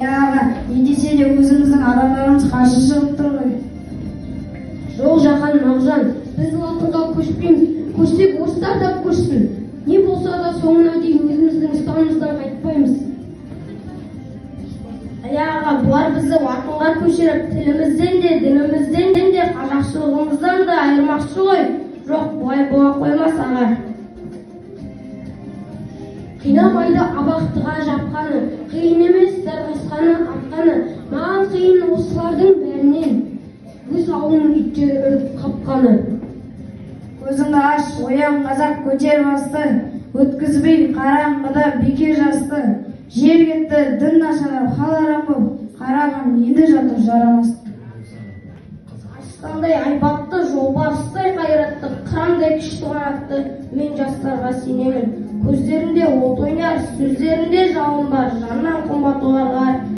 Аға, не десе де өзіміздің адамдарымыз қарсы шығып тұр ғой. Жоқ, Жақан, Мағжан, біз латынға көшпейміз. Көшсек, орыстар да көшсін. Не болса да, соңына дейін өзіміздің ұстанымымыздан қайтпаймыз. Иә, аға, бұлар бізді латынға көшіріп, тілімізден де, дінімізден де, қазақшылығымыздан да айырмақшы ғой. Жоқ, бұлай бола қоймас, аға. Қинамайды абақтыға жапқаны, қиын емес сарғасқаны, атқаны. Маған қиын осылардың бәрінен өз ауылының иттері үріп қапқаны. Көзіңді аш, оян, қазақ, көтер басты, өткізбей қараңғыда бекер жасты. Жер кетті, дін нашарлап, хал арам боп, қарағым, енді жатыр жарамас. Арыстандай айбатты, жолбарыстай қайратты, қырандай күшті қанатты мен жастарға сенемін. Көздерінде от ойнар, сөздерінде жалын бар, жаннан қымбат оларға.